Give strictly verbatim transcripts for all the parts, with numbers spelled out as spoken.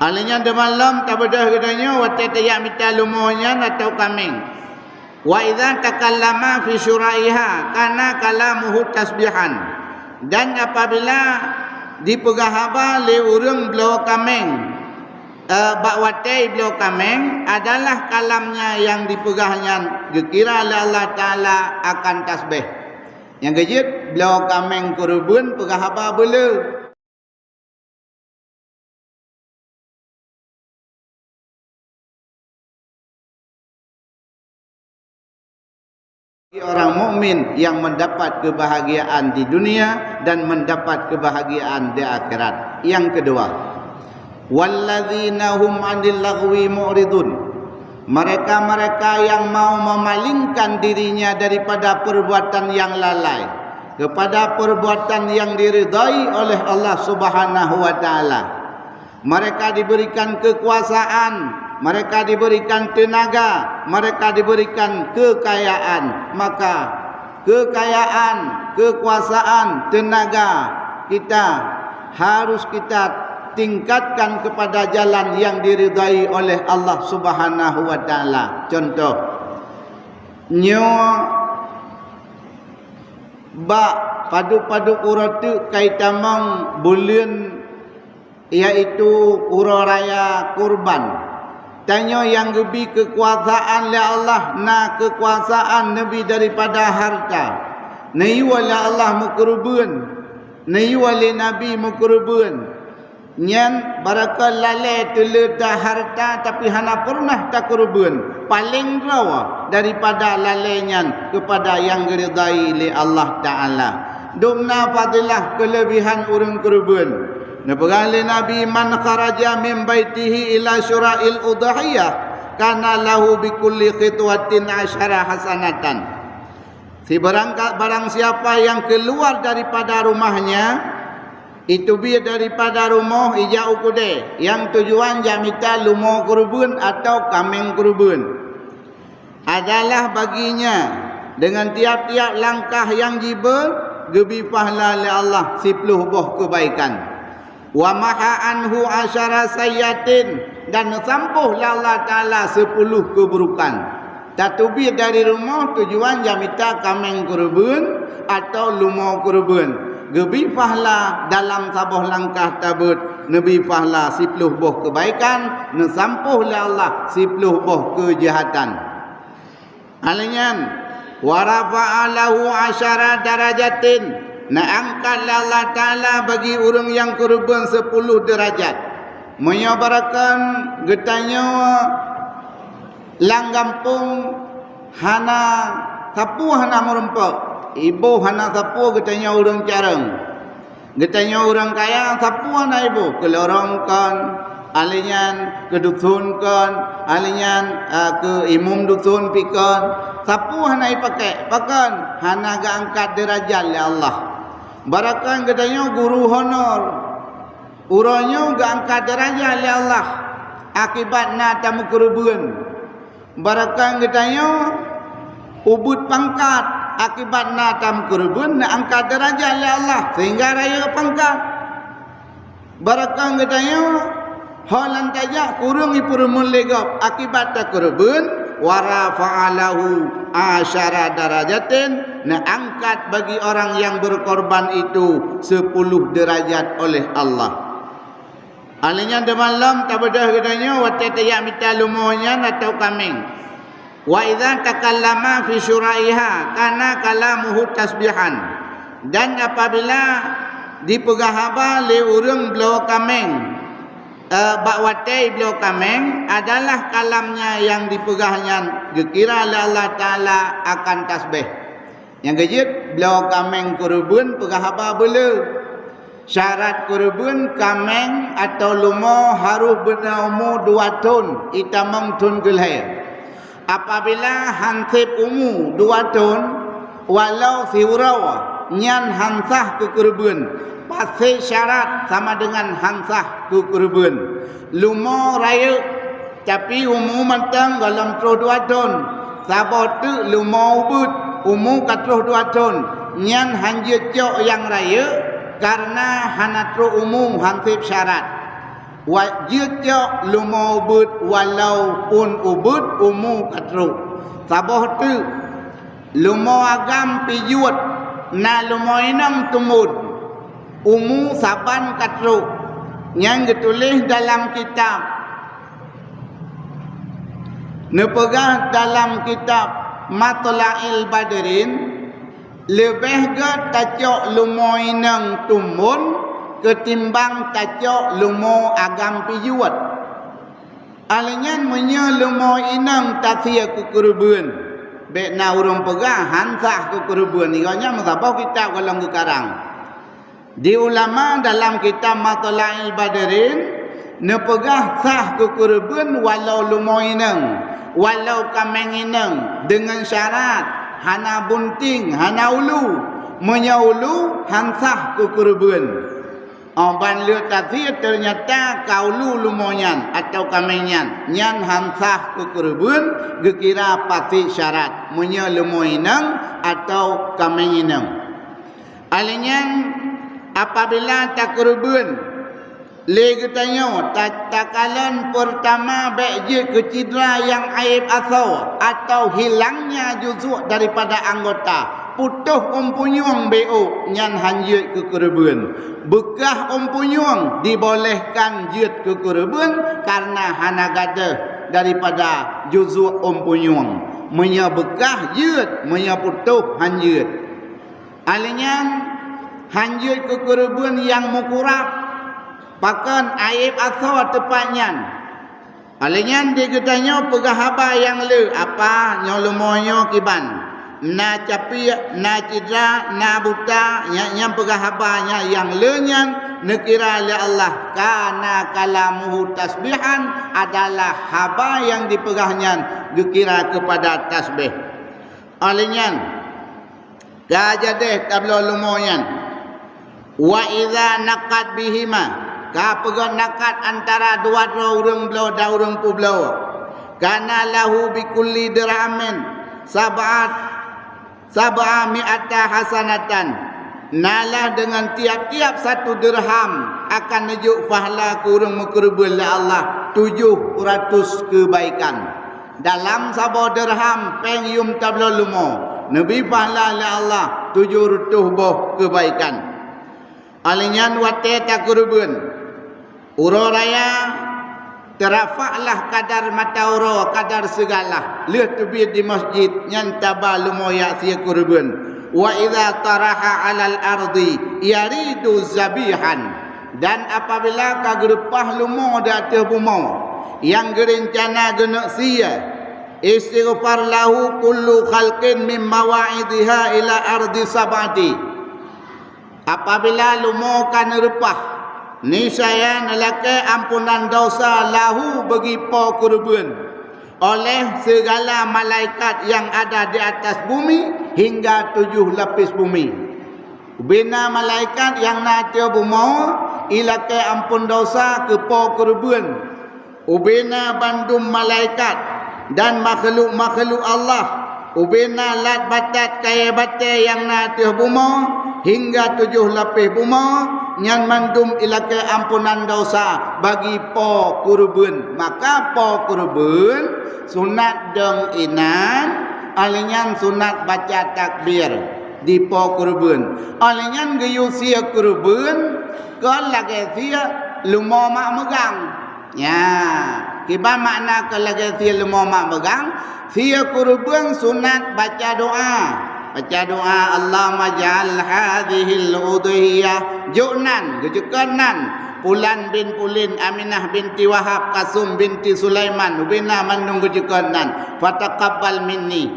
Alèh nyan teuma lom tabeudôh geutanyoe watèe tajak mita leumo nyan atau kaméng. Wa idza takallama fi syura'iha kana kalamuhu tasbihan. Dan apabila dipeugah haba lé ureuëng bloe kaméng, eh, bak watèe bloe kaméng adalah kalamnya nyang dipeugah nyan geukira lé Allah Taala akan tasbih. Nyang keujeuet bloe kaméng keureubeuen peugah haba beuleu. Orang mukmin yang mendapat kebahagiaan di dunia dan mendapat kebahagiaan di akhirat. Yang kedua, walladzina hum 'anil laghwi mu'ridun. Mereka-mereka yang mau memalingkan dirinya daripada perbuatan yang lalai kepada perbuatan yang diridai oleh Allah Subhanahu wa Taala. Mereka diberikan kekuasaan, mereka diberikan tenaga, mereka diberikan kekayaan. Maka kekayaan, kekuasaan, tenaga kita harus kita tingkatkan kepada jalan yang diridai oleh Allah Subhanahu wa Taala. Contoh, nyoe bak padub-padub uroe teuk kai tamong buleuen, yaitu uroe raya Kurban. Tanyoe nyang geubi keukuasaan lé Allah na keukuasaan neubi daripada hareuta. Neuyue lé Allah meukeureubeuen, neuyue lé Nabi meukeureubeuen. Nyan barokon lalée teuleuta hareuta, tapi hana peureunah takeureubeuen, paleng droe daripada lalée nyan keupada nyang geuridai lé Allah Taala. Dum na fadhilah keuleubihan ureuëng keureubeuen. Neupeugah lé Nabi, "Man kharaja min baitihi ila syura'il udhiyah, kana lahu bi kulli khitwatin asyara hasanatan." Sibarang ka-, barang siapa yang keluar daripada rumahnya, iteubiet daripada rumoh ijak u keudée, nyang tujuan jak mita leumo keureubeuen atau kaméng keureubeuen, adalah baginya, dengan tiap-tiap langkah nyang jibeuet, geubi pahala lé Allah siploh boh keubaikan. Wa maha anhu asyara sayyatin, dan neusampôh lé Allah Taala siploh keuburukan. Tateubiet dari rumoh tujuan jak mita kaméng keureubeuen atau leumo keureubeuen, geubi pahala dalam saboh langkah tabeuet, neubi pahala siploh boh keubaikan, neusampôh lé Allah siploh boh keujahatan. Alèh nyan, wa rafa'a lahu asyara darajatin, neuangkat lé Allah Taala bagi ureuëng nyang keureubeuen siploh deurajat. Meunyoe barokon geutanyoe lam gampông hana sapeue hana meurumpok, iboh hana sapeue geutanyoe ureuëng carông. Geutanyoe ureuëng kaya sapeue na iboh, keu lorong kon, alèh nyan keu dusun kon, alèh nyan, a, keu imum dusun pi kon, sapeue hana ipakék, pakon hana geuangkat deurajat lé Allah. Barokon geutanyoe guru honor, uroe nyoe geuangkat deurajat lé Allah akibat na tameukeureubeuen. Barokon geutanyoe ubit pangkat akibat na tameukeureubeuen, neuangkat deurajat lé Allah sehingga rayeuk pangkat. Barokon geutanyoe ho lam tajak kureueng ipeureumeun lé gob akibat takeureubeuen, wa rafa'a lahu asyara darajatin, neuangkat bagi orang yang berkorban itu sepuluh derajat oleh Allah. Alèh nyan teuma lom tabeudôh geutanyoe watèe tajak mita leumo nyan atau kaméng. Wa idza takallama fi syura'iha kana kalamuhu tasbihan. Dan apabila dipeugah haba lé ureuëng bloe kaméng, eh, bak watèe bloe kaméng adalah kalamnya nyang dipeugah nyan geukira lé Allah Taala akan tasbih. Nyang keujeuet, bloe kaméng keureubeuen peugah haba beuleu. Syarat keureubeuen kaméng atau leumo harôh beuna umu dua thon, itamong thon keu lhèe. Apabila han sép umu dua thon, walau siuroe, nyan han sah keu keureubeuen. Paséh syarat sama deungon han sah keu keureubeuen. Leumo rayeuk, tapi umu mantong gohlom troh dua thon. Saboh teuk leumo ubit, umu ka troh dua thon. Nyan han jeuet cok nyang rayeuk, kareuna hana troh umu han sép syarat. Wajéb cok leumo ubeuet walaupun ubeuet umu ka trok. Saboh teuk, leumo agam pih jeuet, na leumo inong tumbon, umu saban ka trok. Nyan geutuléh dalam kitab, neupeugah dalam kitab Matla'il Badrin, leubeh gét tacok leumo inong tumbon keutimbang tacok leumo agam pih jeuet. Óh lheueh nyan, meunyoe leumo inong tasie keu keureubeuen, bék na ureuëng peugah han sah keu keureubeuen, nyan meusaboh kitab gohlom geukarang. Di ulama dalam kitab Matla'il Badrin neupeugah sah keu keureubeuen walau leumo inong, walau kaméng inong, deungon syarat hana bunting, hana ulu. Meunyoe ulu, han sah keu keureubeuen. Óh ban lheueh tasie teunyata ka ulu leumo nyan atawa kaméng nyan, nyan han sah keu keureubeuen, geukira pasék syarat meunyoe leumo inong atawa kaméng inong. Óh lheueh nyan, apabila takeureubeuen lé geutanyoe, ta-, takalon peurtama bék jeuet keu cidra nyang aéb asoe atawa hilangnya juzuk daripada anggota, putôh umpunyueng bék ôk, nyan han jeuet keu keureubeuen. Beukah umpunyueng dibolehkan jeuet keu keureubeuen kareuna hana gadôh daripada juzuk umpunyueng. Meunyoe beukah jeuet, meunyoe putôh han jeuet. Óh lheueh nyan, han jeuet keu keureubeuen nyang meukurab, pakon aéb asoe teumpat nyan. Óh lheueh nyan di geutanyoe peugah haba nyang le, "Apa nyoe leumo nyoe kiban? Na capiek, na cidra, na buta," nyan, nyan peugah haba nyan nyang le nyan neukira lé Allah kana kalamuhu tasbihan, adalah haba nyang dipeugah nyan geukira keupada tasbih. Óh lheueh nyan, ka jadeh tabloe leumo nyan. Wa idza naqat bihima, ka peugét naqat antara dua droe ureuëng bloe dan ureuëng peubloe. Kana lahu bikulli dirhamin sab'at, sab'a mi'ata hasanatan. Nalah deungon tiap-tiap satu dirham akan neujok pahala keu ureuëng meukeureubeuen lé Allah tujoh ratus keubaikan. Dalam saboh dirham péng yum tabloe leumo, neubi pahala lé Allah tujoh reutôh boh keubaikan. Óh lheueh nyan watée takeureubeuen, uroe raya, teurafaklah kadar mata uroe, kadar sigalah, lheueh teubiet di masjid, nyan taba leumo jak sie keureubeuen. Wa idza taraha 'alal ardi yaridu zabihan. Dan apabila ka geureupah leumo di ateueh bumoe, nyang geurencana geuneuk sie, istighfar lahu kullu khalqin min mawa'idhiha ila ardi sab'ati. Apabila leumo ka neureupah, niscaya neulakée ampunan desya lahu bagi po keureubeuen oleh sigala malaikat nyang ada di atas bumi hingga tujoh lapéh bumi. Ubena malaikat nyang na ateueh bumoe ilakée amphon desya keu po keureubeuen. Ubena bandum malaikat dan makhluk-makhluk Allah, ubena lat batat kayée batée nyang na ateueh bumoe hingga tujoh lapéh bumoe, nyan mandum ilakée ampunan desya bagi po keureubeuen. Maka po keureubeuen sunat dong inan, óh lheueh nyan sunat baca takbir di po keureubeuen. Óh lheueh nyan geuyue sie keureubeuen kon lagée sie leumo mak meugang. Nya, kiban makna kon lagée sie leumo mak meugang? Sie keureubeuen sunat baca doá. Baca doá, "Allahumma ja'al hadzihil udhiyah," jok nan, geujeukon nan, Pulan bin Pulin, Aminah binti Wahab, Kasum binti Sulaiman, ubena mandum geujeukon nan, "Fataqabbal minni."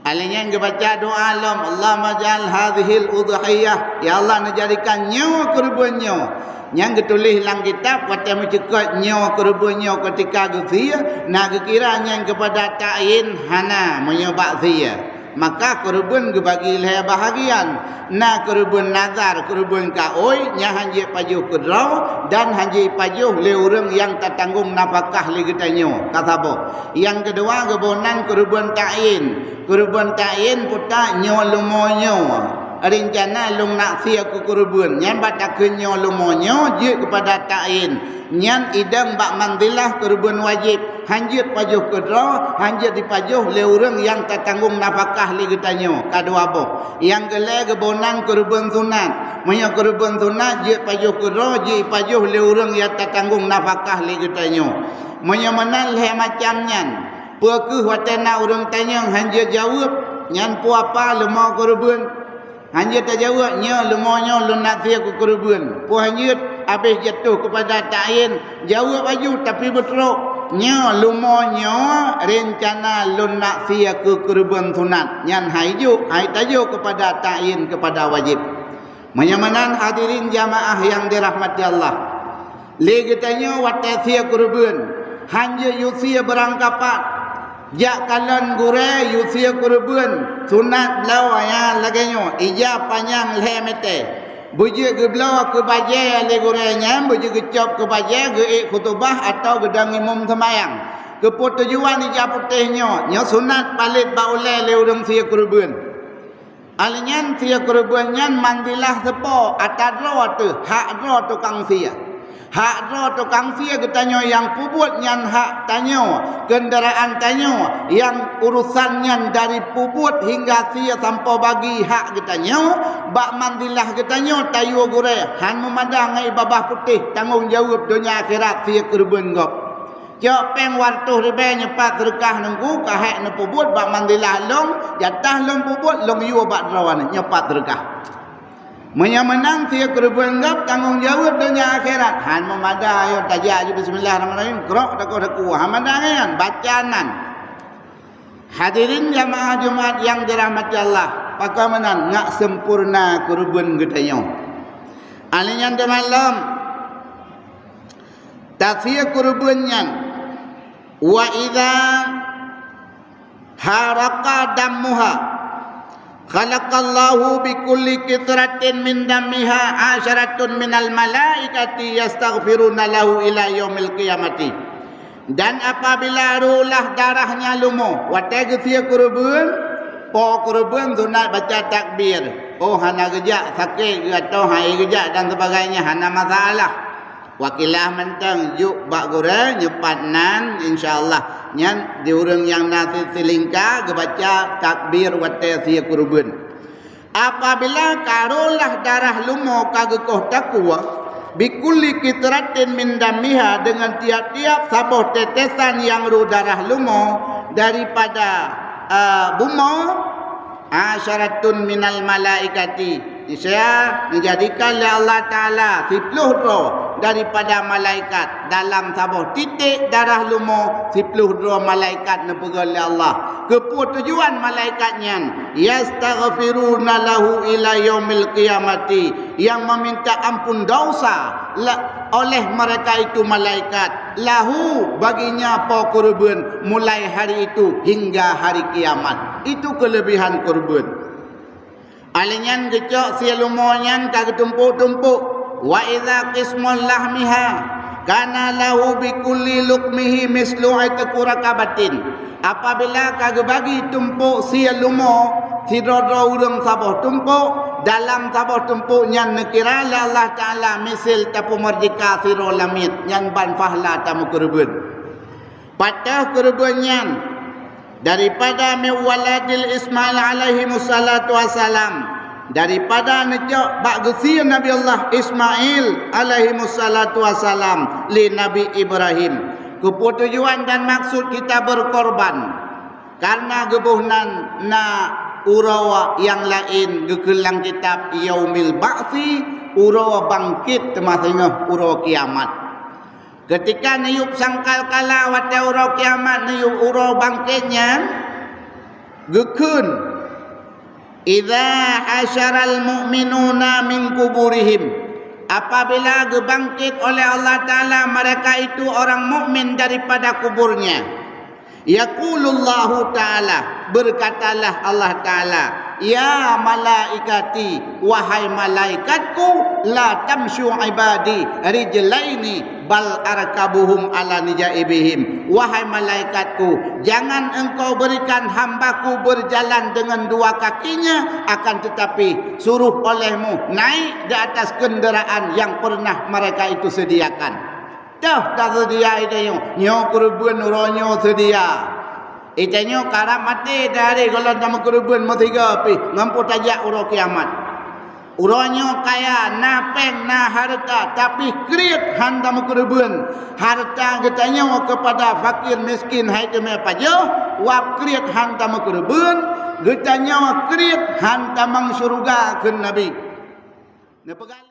Óh lheueh nyan geubaca doá lom, "Allahumma ja'al hadzihil udhiyah," ya Allah, neujadikan nyoe keureubeuen nyoe. Nyang geutuléh lam kitab, watée meucukot nyoe keureubeuen nyoe keutika geusie, na geukira nyan keupada ta'yin? Hana, meunyoe bak sie. Maka keureubeuen geubagi lhée bahagian. Na keureubeuen nazar, keureubeuen kaôi, nyang han jeuet pajoh keudroe dan han jeuet pajoh lé ureuëng nyang tatanggong nafakah lé geutanyoe, ka saboh. Nyang keudua geuboh nan keureubeuen ta'yin. Keureubeuen ta'yin peutak nyoe leumo nyoe. Reuncana lôn nak sie keu keureubeuen, nyan bak takheun nyoe leumo nyoe jeuet keupada ta'yin, nyan idong bak manzilah keureubeuen wajéb, han jeuet pajoh keudroe, han jeuet jipajoh lé ureuëng nyang tatanggong nafakah lé geutanyoe, ka dua boh. Nyang keulhée geuboh nan keureubeuen sunat. Meunyoe keureubeuen sunat jeuet pajoh keudroe, jeuet jipajoh lé ureuëng nyang tatanggong nafakah lé geutanyoe. Meunyoe meunan lhée macam nyan, peu kheueh watée na ureuëng tanyong han jeuet jaweueb, nyan peue apa leumo keureubeuen? Han jeuet tajaweueb, nyoe leumo nyoe lôn nak sie keu keureubeuen. Peu han jeuet, habéh jatuh keupada ta'yin, jaweueb laju tapi beutrok. Nyoe leumo nyoe reuncana lôn nak sie keu keureubeuen sunat. Nyan hai jok, hai tajok keupada ta'yin, keupada wajéb. Meunyoe meunan hadirin jamaah nyang dirahmati Allah. Lé geutanyoe watée sie keureubeuen, han jeuet yue sie beurangkapat. Jak kalon gurée yue sie keureubeuen, sunat bloe nyang lagée nyoe, ija panyang lhée meuté. Beujeuet geubloe keu bajée lé gurée nyan, beujeuet geucop keu bajée, geuék khutubah atawa geudong imum seumayang. Keupeue tujuan ija putéh nyoe? Nyoe sunat palet bak ulée lé ureuëng sie keureubeuen. Alnyan sie keureubeuen nyan manzilah seupôt, ata droe teuh, hak droe tukang sie. Hak droe tukang sie geutanyoe nyang peubuet nyan hak tanyoe, keundaraan tanyoe, nyang urosan nyan dari peubuet hingga sie sampoe bagi hak geutanyoe, bak manzilah geutanyoe tayue gurée, han meumada ngon ié babah putéh tanggong jaweueb donya akhirat sie keureubeuen gob. Cok péng dua reutôh ribée nyoe pat seudeukah Teungku, ka hék neupeubuet bak manzilah lôn, jatah lôn peubuet lôn yue bak droeneuh nyoe pat seudeukah. Meunyoe meunan sie keureubeuen gob tanggong jaweueb donya akhirat, han meumada ayo tajak ju bismillahirrahmanirrahim, krok takue-takue, han meumada nyan, baca nan. Hadirin jamaah Jumat nyang dirahmati Allah, pakon meunan ngat sempurna keureubeuen geutanyoe. Alnyan teumalom, tasie keureubeuen nyan, wa idza haraqa dammuha, khalaqallahu bi kulli qitratin min dammiha asyaratun minal malaikati yastaghfiruna lahu ila yaumil qiyamati. Dan apabila roh lah darahnya leumo, watée geusie keureubeuen, po keureubeuen sunat baca takbir. Oh, hana geujak sakét geuh atawa han geujak dan sebagainya, hana masalah. Wakilah mantong jok bak gurée nyoe pat nan, insya Allah. Nyan di ureuëng nyang na si-, silingka geubaca takbir watée sie keureubeuen. Apabila ka roh lah darah leumo ka geukoh takue, bi kulli qitratin min dammiha, deungon tiap-tiap saboh tetesan nyang roh darah leumo daripada, eh, bumoe, asyaratun minal malaikati, niscaya geujadikan lé Allah Taala siploh droe daripada malaikat. Dalam saboh titék darah leumo, siploh droe malaikat neupeugét lé Allah. Keupeue tujuan malaikat nyan? Yastaghfiruna lahu ila yaumil qiyamati, nyang meminta ampun dosa la-, oleh mereka itu malaikat, lahu, baginya po keureubeuen, mulai hari itu hingga hari kiamat. Itu kelebihan keureubeuen. Alnyan geucok sie leumo nyan ka geutumpôk-tumpôk, wa idza qismun lahmiha kana lahu bi kulli luqmihi mislu itqi raqabatin. Apabila ka geubagi tumpôk sie leumo, sidroe-droe ureuëng saboh tumpôk, dalam saboh tumpôk nyan neukira lé Allah Taala miseue tapeumeurdeka sidroe lamiet, nyan ban pahala tameukeureubeuen. Pat teuh keureubeuen nyan? Daripada min waladil Ismail alaihi wassalatu wassalam, daripada neucok bak geusie Nabi Allah Ismail alaihi wassalatu wassalam lé Nabi Ibrahim. Keupeue tujuan dan maksud kita berkorban? Karena geuboh nan na uroe nyang laén geukheun lam kitab yaumil ba'tsi, uroe bangkét, teuma singoh uroe kiamat. Keutika neuyueb sangkal kala watée uroe kiamat, neuyueb uroe bangkét nyan, geukheun, "Idza hasyaral mu'minuna min kuburihim," apabila geubangkét oleh Allah Taala mereka itu orang mukmin daripada kuburnya. Yaqulullahu Ta'ala, berkatalah Allah Ta'ala, Ya malaikati, wahai malaikatku, la tamsyu ibadi rijlaini bal arkabuhum ala nijaibihim. Wahai malaikatku, jangan engkau berikan hambaku berjalan dengan dua kakinya, akan tetapi suruh olehmu naik di atas kendaraan yang pernah mereka itu sediakan. Toh taseudia itanyoe, nyoe keureubeuen uroe nyoe seudia. Itanyoe karab maté dari gohlom tameukeureubeuen meusigoe pih ngon peue tajak uroe kiamat. Uroe nyoe kaya, na péng, na hareuta, tapi kriet han tameukeureubeuen. Hareuta geutanyoe keupada fakir miskin hai teumé pajoh, wab kriet han tameukeureubeuen, geutanyoe kriet han tamong syeuruga kheun Nabi. Neupeugah